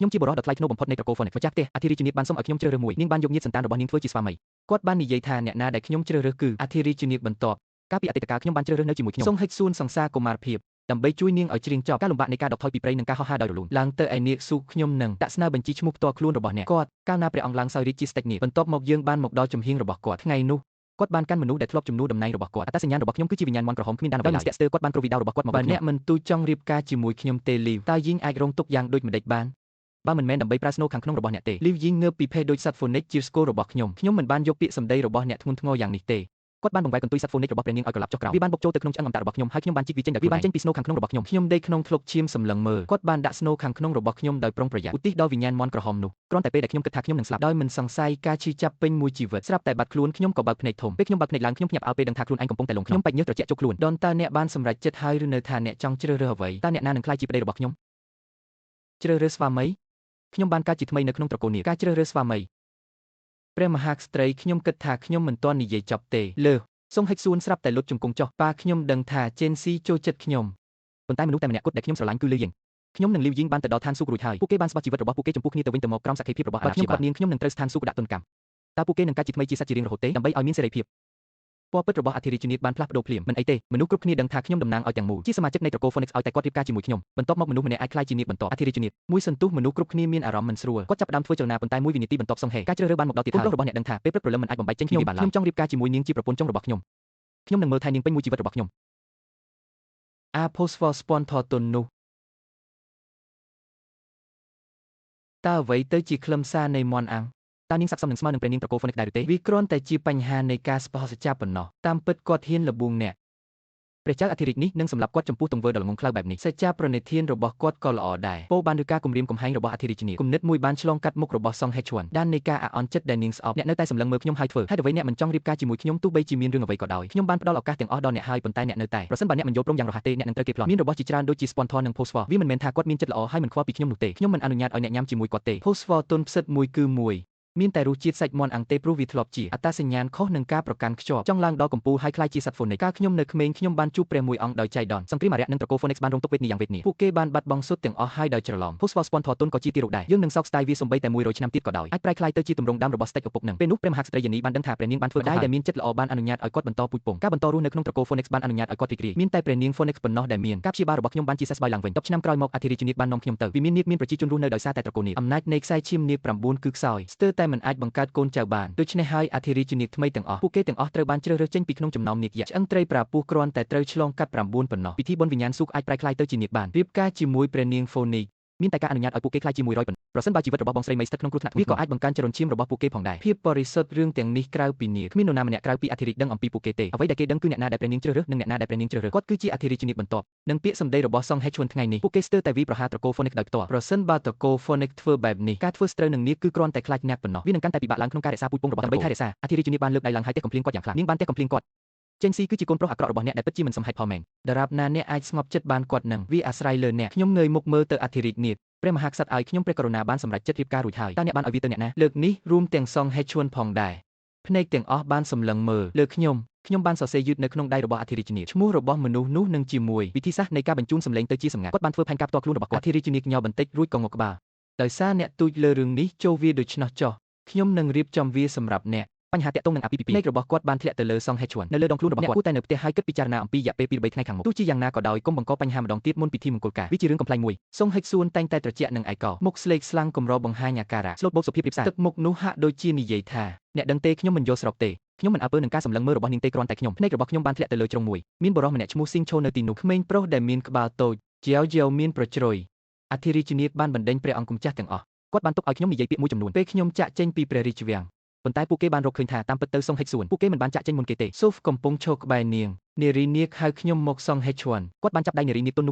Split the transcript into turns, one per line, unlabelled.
ខ្ញុំជាបុរសដ៏ថ្លៃថ្នូរបំផុតនៃត្រកូល Phoenix ម្ចាស់ផ្ទះអធិរាជនាគបានសុំឲ្យខ្ញុំជ្រើសរើសមួយនាងបានយកញាតិសន្តានរបស់នាងធ្វើជាស្វាមីគាត់បាននិយាយថាអ្នកណាដែលខ្ញុំជ្រើសរើសគឺអធិរាជនាគបន្ទាប់កាលពីអតីតកាលខ្ញុំបានជ្រើសរើសនៅជាមួយខ្ញុំសុងហិចសួនសង្សារកុមារភាពដើម្បីជួយនាងឲ្យច្រៀងចប់ការលំបាកនៃការដកថយពីព្រៃនិងការហោះហើរដោយរលូនឡើងទៅឯនាគស៊ូខ្ញុំនឹងដាក់ស្នើបញ្ជីឈ្មោះផ្ទាល់ខ្លួនរបស់អ្នកគាត់កាលណាព្រះអង្គឡើងសោយរាជជាស្ដេចនាគបន្ទាប់មកយើងបានមកដល់ចំហៀងរបស់គាត់ថ្ងៃនោះគាត់បានកាន់មនុស្សដែលធ្លាប់ជំនួសតំណែងរបស់គាត់អត្តសញ្ញាណរបស់ខ្ញុំគឺជាវិញ្ញាណមន់ក្រហមគ្មានដានអ្វីឡើយស្ទាក់ស្ទើរគាត់បានគ្រោះវីដេអូរបស់គាត់មកបើអ្នកមិនទូចង់រៀបការជាមួយខ្ញុំទេលីវតើយីងអាចរងទុក្ខយ៉ាងដូចម្តេចបានបើមិនមែនដើម្បីប្រើស្នូខាងក្នុងរបស់អ្នកទេលីវយីងងើបពីផេះដូចសត្វហ្វូនិកជាស្គររបស់ខ្ញុំខ្ញុំមិនបានយកពាក្យសម្ដីរបស់អ្នកធ្ងន់ធ្ងរយ៉ាងនេះទេគាត់បានបង្វែរកន្ទុយសត្វហ្វូនិករបស់ព្រះនាងឲ្យក្រឡាប់ចុះក្រោមវាបានបុកចូលទៅក្នុងឆ្អឹងអមតៈរបស់ខ្ញុំហើយខ្ញុំបានជីកវាចេញដោយវាបានចេញពីស្នូខាងក្នុងរបស់ខ្ញុំខ្ញុំដេកក្នុងធ្លុកឈាមសម្លឹងមើលគាត់បានដាក់ស្នូខាងក្នុងរបស់ខ្ញុំដោយប្រុងប្រយ័ត្នឧទ្ទិសដល់វិញ្ញាណមន់ក្រហមនោះគ្រាន់តែពេលដែលខ្ញុំគិតថាខ្ញុំនឹងស្លាប់ដោយមិនសង្ស័យការឈឺចាប់ពេញមួយជីវិតស្រាប់តែបាត់ខ្លួនខ្ញុំក៏បើកភ្នែកធំពេលខ្ញុំបើកភ្នែកឡើងខ្ញុំភ្ញាក់ផ្អើលពេលដឹងថាខ្លួនឯងកំពុងតែលងខ្ញុំបែកញើសត្រជាក់ជោគខ្លួនដនតើអ្នកបានសម្រេចចិត្តហើយឬនៅថាអ្នកចង់ជ្រើសរើសអ្វីតើអ្នកណានឹងក្លាយជាប្តីរបស់ខ្ញុំជ្រើសរើសស្វាមីខ្ញុំបានកើតជាថ្មីនៅក្នុងត្រកូលនាគការជ្រើសរើសស្វាមីព្រះមហាក្សត្រីខ្ញុំគិតថាខ្ញុំមិនទាន់និយាយចប់ទេលើសុងហិចសួនស្រាប់តែលុតជង្គង់ចុះប៉ាខ្ញុំដឹងថាជេនស៊ីចូលចិត្តខ្ញុំប៉ុន្តែមនុស្សតែម្នាក់គត់ដែលខ្ញុំស្រឡាញ់គឺលីយីងខ្ញុំនិងលីវយីងបានទៅដល់ឋានសួគ៌រួចហើយពួកគេបានស្បោះជីវិតរបស់ពួកគេចំពោះគ្នាទៅវិញទៅមកក្រោមសក្ខីភាពរបស់អាណាព្យាបាលខ្ញុំគាត់នាងខ្ញុំនឹងត្រូវស្ថានសួគ៌ដាក់ទណ្ឌកម្មតើពួកគេនឹងកើតជាថ្មីជាសត្វជារៀងរហូតទេដើម្បីឲ្យមានសេរីភាពពណ៌ពិតរបស់អធិរាជនាគបានផ្លាស់ប្ដូរភ្លាមមិនអីទេមនុស្សគ្រប់គ្នាដឹងថាខ្ញុំតំណាងឲ្យទាំងមូលជាសមាជិកនៃត្រកូល Phoenix ឲ្យតែគាត់រៀបការជាមួយខ្ញុំបន្ទាប់មកមនុស្សម្នាក់អាចក្លាយជានាគបន្ទាប់អធិរាជនាគមួយសន្ទុះមនុស្សគ្រប់គ្នាមានអារម្មណ៍មិនស្រួលគាត់ចាប់ផ្ដើមធ្វើចលនាប៉ុន្តែមួយវិនាទីបន្ទាប់សុងហេការជ្រើសរើសបានមកដល់ទៀតហើយរបស់អ្នកដឹងថាពេលព្រឹកព្រលឹមមិនអាចបំបែកចេញពីវាបានឡើយខ្ញុំចង់រៀបការជាមួយនាងជាប្រពន្ធចុងរបស់ខ្ញុំខ្ញុំនឹងមើលថែនាងពេញមួយជីវិតរបស់ខ្ញុំអាផូស្វស្ពន់ថតុននោះតើអ្វីទៅជាខ្លឹមសារនៃមន់អាំងតើនាងស័ក្តិសមនឹងស្មើនឹងព្រះនាងត្រកូល Phoenix ដែរឬទេវាគ្រាន់តែជាបញ្ហានៃការស្បោះសច្ចាប៉ុណ្ណោះតាមពិតគាត់ហ៊ានល្បួងអ្នកព្រះចៅអធិរាជនេះនឹងសម្លាប់គាត់ចំពោះទង្វើដ៏ល្ងង់ខ្លៅបែបនេះសច្ចាប្រណិធានរបស់គាត់ក៏ល្អដែរពោលបានឬការគំរាមកំហែងរបស់អធិរាជនាគគំនិតមួយបានឆ្លងកាត់មុខរបស់សុងហេឈួនដាននៃការអអន់ចិត្តដែលនាងស្អប់អ្នកនៅតែសម្លឹងមើលខ្ញុំហើយធ្វើហេតុអ្វីអ្នកមិនចង់រៀបការជាមួយខ្ញុំទោះបីជាមានរឿងអ្វីក៏ដោយខ្ញុំបានផ្ដល់ឱកាសទាំងអស់ដល់អ្នកហើយប៉ុន្តែអ្នកនៅតែប្រសិនបើអ្នកមិនយល់ព្រមយ៉ាងរហ័សទេអ្នកនឹងត្រូវគេប្លន់មានរបស់ជាច្រើនដូចជាស្ពន់ធនិងផូស្វវាមិនមែនថាគាត់មានចិត្តល្អហើយមិនខ្វល់ពីខ្ញុំនោះទេខ្ញុំមិនអនុញ្ញាតឲ្យអ្នកញ៉ាំជាមួយគាត់ទេផូស្វទុនផ្សិតមួយគឺមួយមានតែរសជាតិសាច់មាន់អាំងទេព្រោះវាធ្លាប់ជាអត្តសញ្ញាណខុសនឹងការប្រកាន់ខ្ជាប់ចង់ឡើងដល់កំពូលហើយក្លាយជាសត្វហ្វូនិកកាលខ្ញុំនៅក្មេងខ្ញុំបានជួបព្រះមួយអង្គដោយចៃដន្យសង្គ្រាមអារក្សនិងត្រកូលហ្វូនិកបានរងទុក្ខវេទនាយ៉ាងវេទនាពួកគេបានបាត់បង់សុទ្ធទាំងអស់ហើយដោយច្រឡំផូស្វស្ពន់ធទុនក៏ជាទីរកដែរយើងនឹងសោកស្ដាយវាសំបីតែ100ឆ្នាំទៀតក៏ដោយអាចប្រែក្លាយទៅជាទម្រង់ដើមរបស់ស្ដេចឪពុកនឹងពេលនោះព្រះមហាក្សត្រីយានីបានដឹងថាព្រះនាងបានធ្វើដែរដែលមានចិត្តល្អបានអនុញ្ញាតឲ្យគាត់បន្តពូជពងការបន្តរស់នៅក្នុងត្រកូលហ្វូនិកបានអនុញ្ញាតឲ្យគាត់រីករាយមានតែព្រះនាងហ្វូនិកប៉ុណ្ណោះដែលមានការព្យាបាលរបស់ខ្ញុំបានជាសះស្បើយឡើងវិញ10ឆ្នាំក្រោយមកអធិរាជនាគបាននាំខ្ញុំទៅវិមាននាគមានប្រជាជនរស់នៅដោយសារតែត្រកូលនាគអំណាចនៃខ្សែឈាមនាគ9គឺខ្សោយស្ទើរតែមិនអាចបង្កើតកូនចៅបានដូច្នេះហើយអធិរាជនាគថ្មីទាំងអស់ពួកគេទាំងអស់ត្រូវបានជ្រើសរើសចេញពីក្នុងចំណោមនាគយក្សឆ្អឹងត្រីប្រាពោះគ្រាន់តែត្រូវឆ្លងកាត់9ប៉ុណ្ណោះពិធីបុណ្យវិញ្ញាណស៊ូអាចប្រែក្លាយទៅជានាគបានរៀបការជាមួយព្រះនាងហ្វូនីកមានតែការអនុញ្ញាតឲ្យពួកគេក្លាយជា100ប៉ុណ្ណោះប្រសិនបើជីវិតរបស់បងស្រីមីស្ថិតក្នុងគ្រោះថ្នាក់វាក៏អាចបង្កើនចរន្តឈាមរបស់ពួកគេផងដែរភាពបរិសុទ្ធរឿងទាំងនេះក្រៅពីនាគគ្មាននរណាម្នាក់ក្រៅពីអធិរាជដឹងអំពីពួកគេទេអ្វីដែលគេដឹងគឺអ្នកណាដែលព្រះនាងជ្រើសរើសនិងអ្នកណាដែលព្រះនាងជ្រើសរើសគាត់គឺជាអធិរាជនាគបន្ទាប់និងពាក្យសម្ដីរបស់សុងហេឈួនថ្ងៃនេះពួកគេស្ទើរតែវាយប្រហារត្រកូល Phoenix ដោយផ្ទាល់ប្រសិនបើត្រកូល Phoenix ធ្វើបែបនេះការធ្វើស្ត្រូវនឹងនាគគឺគ្រាន់តែខ្លាចអ្នកប៉ុណ្ណោះវានឹងកាន់តែពិបាកឡើងក្នុងការរក្សាពូជពងរបស់ដើម្បីថែរក្សាអធិរាជនាគបានលើកដៃឡើងហើយទះកំភ្លៀងគាត់យ៉ាងខ្លាំងនាងបានទះកំភ្លៀងគាត់ចេនស៊ីគឺជាកូនប្រុសអាក្រក់របស់អ្នកដែលពិតជាមិនសមហេតុផលមែនដរាបណាអ្នកអាចស្ងប់ចិត្តបានគាត់នឹងវាអាស្រ័យលើអ្នកខ្ញុំងើយមុខមើលទៅអធិរាជនាគព្រះមហាក្សត្រឲ្យខ្ញុំព្រះករុណាបានសម្រេចចិត្តរៀបការរួចហើយតើអ្នកបានឲ្យវាទៅអ្នកណាលើកនេះរួមទាំងសុងហេឈួនផងដែរភ្នែកទាំងអស់បានសម្លឹងមើលលើខ្ញុំខ្ញុំបានសរសេរយឺតនៅក្នុងដៃរបស់អធិរាជនាគឈ្មោះរបស់មនុស្សនោះនឹងជាមួយវិធីសាស្ត្រនៃការបញ្ជូនសម្លេងទៅជាសម្ងាត់គាត់បានធ្វើផែនការផ្ទាល់ខ្លួនរបស់គាត់អធិរាជនាគញ័របន្តិចរួចក៏ងក់ក្បាលដោយសារអ្នកទូចលើរឿងនេះចូលវាដូច្នោះចោះខ្ញុំនឹងរៀបចំវាសម្រាប់អ្នកបញ្ហាតាក់ទងនឹងអាពាហ៍ពិពាហ៍ភ្នែករបស់គាត់បានធ្លាក់ទៅលើសុងហេឈួននៅលើដងខ្លួនរបស់គាត់អ្នកគួរតែនៅផ្ទះហើយគិតពិចារណាអំពីរយៈពេល2 3ថ្ងៃខាងមុខទោះជាយ៉ាងណាក៏ដោយកុំបង្កបញ្ហាម្ដងទៀតមុនពិធីមង្គលការវាជារឿងកំប្លែងមួយសុងហិចសួនតែងតែត្រជាក់នឹងឯកោមុខស្លេកស្លាំងកម្របង្ហាញអាការៈស្លូតបូតសុភាពរៀបសារទឹកមុខនោះហាក់ដូចជានិយាយថាអ្នកដឹងទេខ្ញុំមិនយល់ស្របទេខ្ញុំមិនអើពើនឹងការសម្លឹងមើលរបស់នាងទេគ្រាន់តែខ្ញុំភ្នែករបស់ខ្ញុំបានធ្លាក់ទៅលើជ្រុងមួយមានបុរសម្នាក់ឈ្មោះស៊ីងឈូនៅទីនោះក្មេងប្រុសដែលមានក្បាលតូចជាវជាវមានប្រជ្រុយអធិរាជនាគបានបណ្ដេញព្រះអង្គម្ចាស់ទាំងអស់គាត់បានទុកឲ្យខ្ញុំនិយាយពាក្យមួយចំនួនពេលខ្ញុំចាក់ចេញពីព្រះរាជវាំងប៉ុន្តែពួកគេបានរកឃើញថាតាមពិតទៅសុងហិចសួនពួកគេមិនបានចាក់ចេញមុនគេទេសូហ្វកំពុងឈរក្បែរនាងនារីនាគហៅខ្ញុំមកសុងហេឈួនគាត់បានចាប់ដៃនារីនាគទុននោះ